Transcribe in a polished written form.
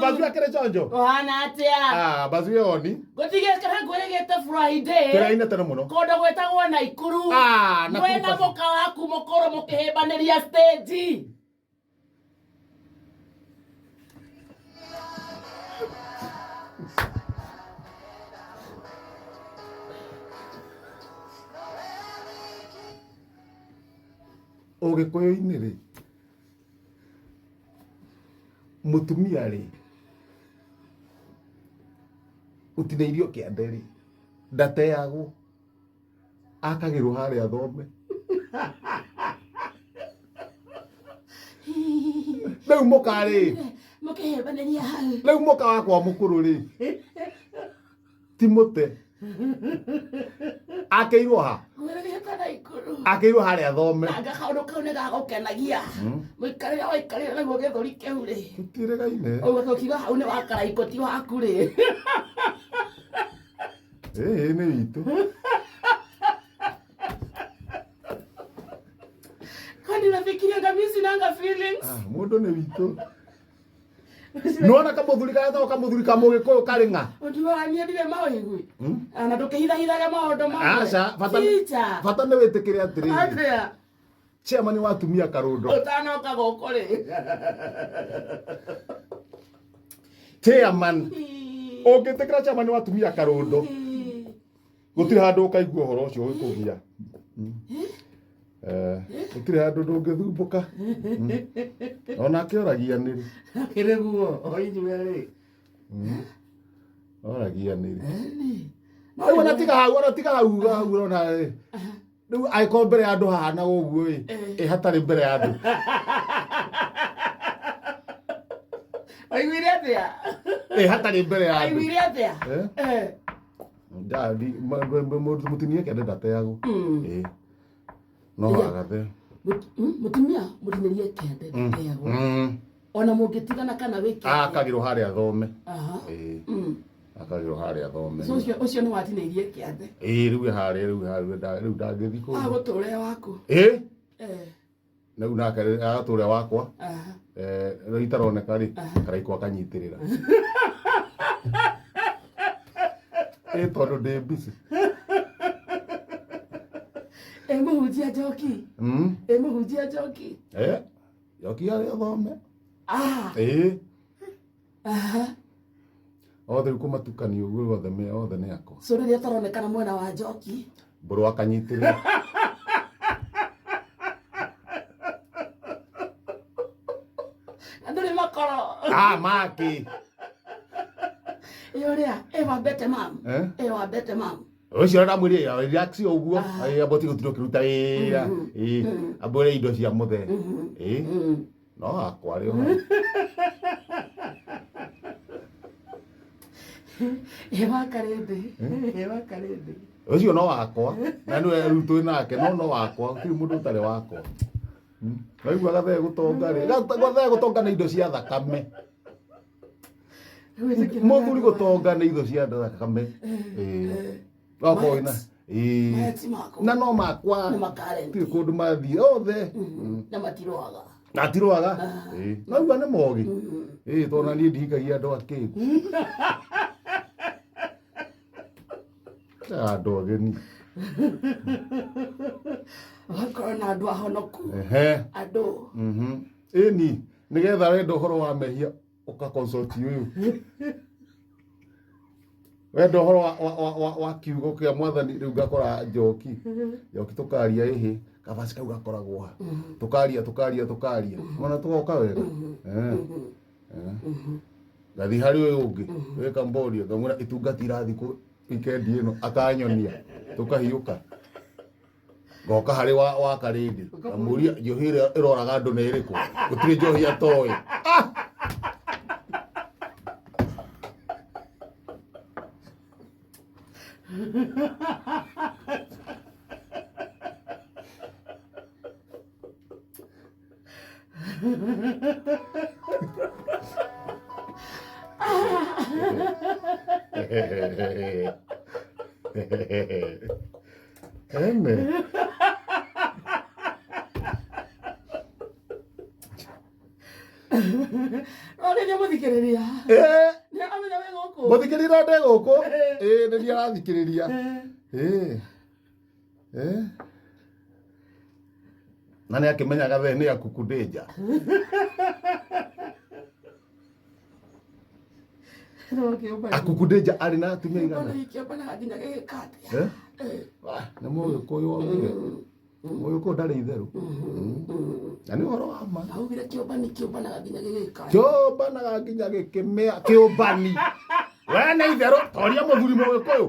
Bazu akĩrĩ chonjo. Ũhana atĩa? Ah, bazu ĩyo ni. Gũtigĩkĩra ngwĩrĩgĩte Friday. Tũraine tene mũno. Kũndũ gwĩtagwo Naikuru. Ah, Nakuru Mwĩna bazu. mũka waku mũkũrũ mũkĩhĩmbanĩria stage. Ũgĩkũyũ-inĩ rĩ, mũtumia rĩ, ũtinĩirio kĩande rĩ, ndateagwo, akagĩrwo harĩa thome. Rĩu mũka rĩ, Mũkĩhĩmbanĩria hau. Rĩu mũka wakwa mũkũrũ rĩ, ti mũte. Akĩirwo ha? Ngwĩrĩgĩte Naikuru. Akĩirwo harĩa thome. Anga kaũndũ kau nĩ gagũkenagia. Mũikarĩre waikarĩre naguo gĩthũri kĩu rĩ. Tũtiregaine. Ũguo tũkiuga hau nĩ wa karaikũ ti waku rĩ. Ĩĩ nĩ witũ. Kwani nafikirianga mimi sinanga feelings. Ah, mũndũ nĩ witũ. Nĩwona kamũthuri karĩa kamũthuri ka mũgĩkũyũ karĩ ng'a. Ũnduaga niĩ ndirĩ maũigui. Na ndũkĩhithahithaga maũndũ mamwe. Aca, bata Teacher. bata nĩ wĩtĩkĩre atĩrĩrĩ. Atĩa? Chairman wa atumia Karũndo. Ũtanoka gũkũ rĩ. Chairman. Ũngĩtĩkĩra chairman wa atumia Karũndo. Gũtirĩ handũ ũkaigua ũhoro ũcio ũgĩkũgia. Eh, gũtirĩ handũ ndũngĩthumbũka. Onake oragia nĩrĩ. Kĩrĩ guo, o inyuĩ rĩ. Oragia nĩrĩ. Rĩu ona tiga hau, ona tiga hau, hau ũrona ĩ. Rĩu angĩkorwo mbere ya andũ hahana ũguo ĩ, ĩ hatarĩ mbere ya andũ. Waiguire atĩa? Ĩ hatarĩ mbere ya andũ. Waiguire atĩa? Eh? Eh. Mũtumia kĩande ndateagwo. Ĩ. No agathe. Mũtumia mũtinĩrie kĩande ndateagwo. Ona mũngĩtigana kana wĩke. Akagĩrwo harĩa thome. Aha. Ĩ. Akagĩrwo harĩa thome. So ũcio ũcio nĩ watinĩirie kĩande. Ĩ rĩu harĩa rĩu harĩa rĩu ndangĩthiĩ kũndũ. Agũtũre waku. Ĩ. Eh. Rĩu nake agatũra wakwa. Aha. Eh, rĩu itaroneka rĩ, karaikũ akanyitĩrĩra. Ĩ tondũ ndĩ busy. Ĩ mũhunjia njoki. Ĩ mũhunjia njoki. Eh, njoki arĩ thome. Ah. Ĩ. Aha. Othe rĩu kũmatukania ũguo othe me othe nĩ akwa. So rĩrĩa ũtaronekana mwena wa njoki. Mbũrũ akanyitĩrĩra. Na ndũrĩ makoro. Ah, maki. Ĩ ũrĩa, ĩ wambete mam. Eh? Ĩ wambete mam. Ũcio ndamwĩrire relax ũguo. Ĩ amba ũtige gũtinda ũkĩruta wĩra. Ĩ amba ũrĩe indo cia mũthee. Ĩ no akwa rĩ o hau. Ĩ wakarĩndĩ. Ĩ wakarĩndĩ. Ũcio no wakwa. Na nĩwe rĩu twĩ nake no no wakwa. Gũtirĩ mũndũ ũtarĩ wakwa. Waigua gathee gũtonga rĩ. Gathee gũtonga nĩ indo cia thakame. Mũthuri gũtonga nĩ indo cia thakame. Ĩĩ. Okorwo wĩna ĩĩ. Maheti maku. Na no makwa. Nĩ makarenti. Gũtirĩ kũndũ mathiĩ othe. Na matirwaga. Na tirwaga. Ĩĩ. No igua nĩ mogi. Ĩĩ tondũ na niĩ ndihikagia andũ akĩgu. Andũ ageni. Ũgakorwo na andũ ahonoku. Ehe. Andũ. Ĩni nĩgetha wenda ũhoro wa mehia ũka consult ũyũ. Wenda ũhoro wa, wa, wa, wa, wa kiugo kĩa mwathani rĩu ngakora njoki. Njoki tũkaria ĩhĩ kabaci kau gakoragwo ha. Tũkaria tũkaria tũkaria. Ona tũgoka wega. Eh. Eh. Ngathiĩ harĩ ũyũ ũngĩ wĩ Cambodia ngamwĩra itungati irathiĩ kũ weekend ĩno akanyonia tũkahiũka. Ngoka harĩ wa wa Karĩndĩ ngamũria njohi ĩrĩa ĩroraga andũ nĩ ĩrĩkũ gũtirĩ njohi atoĩ. Ah! Ene. No rĩrĩa mũthikĩrĩria nĩ amenya wĩ gũkũ. Mũthikĩrĩria ndĩ gũkũ. Ĩĩ, nĩ niĩ arathikĩrĩria. Ĩĩ. Ĩĩ. Na nĩ akĩmenyaga the nĩ akukundĩnja. No kĩũmbani. Akukundĩnja arĩ na atumia igana? Kĩũmbani kĩũmbanaga nginya gĩgĩka atĩa? Eh? Ah, nĩ mũgĩkũyũ augire. Mũgĩkũyũ ndarĩ itherũ. Na nĩ ũhoro wa ma. Augire kĩũmbani kĩũmbanaga nginya gĩgĩka. Kĩũmbanaga nginya gĩkĩmĩa kĩũmbani. We nĩ itherũ toria mũthuri mũgĩkũyũ.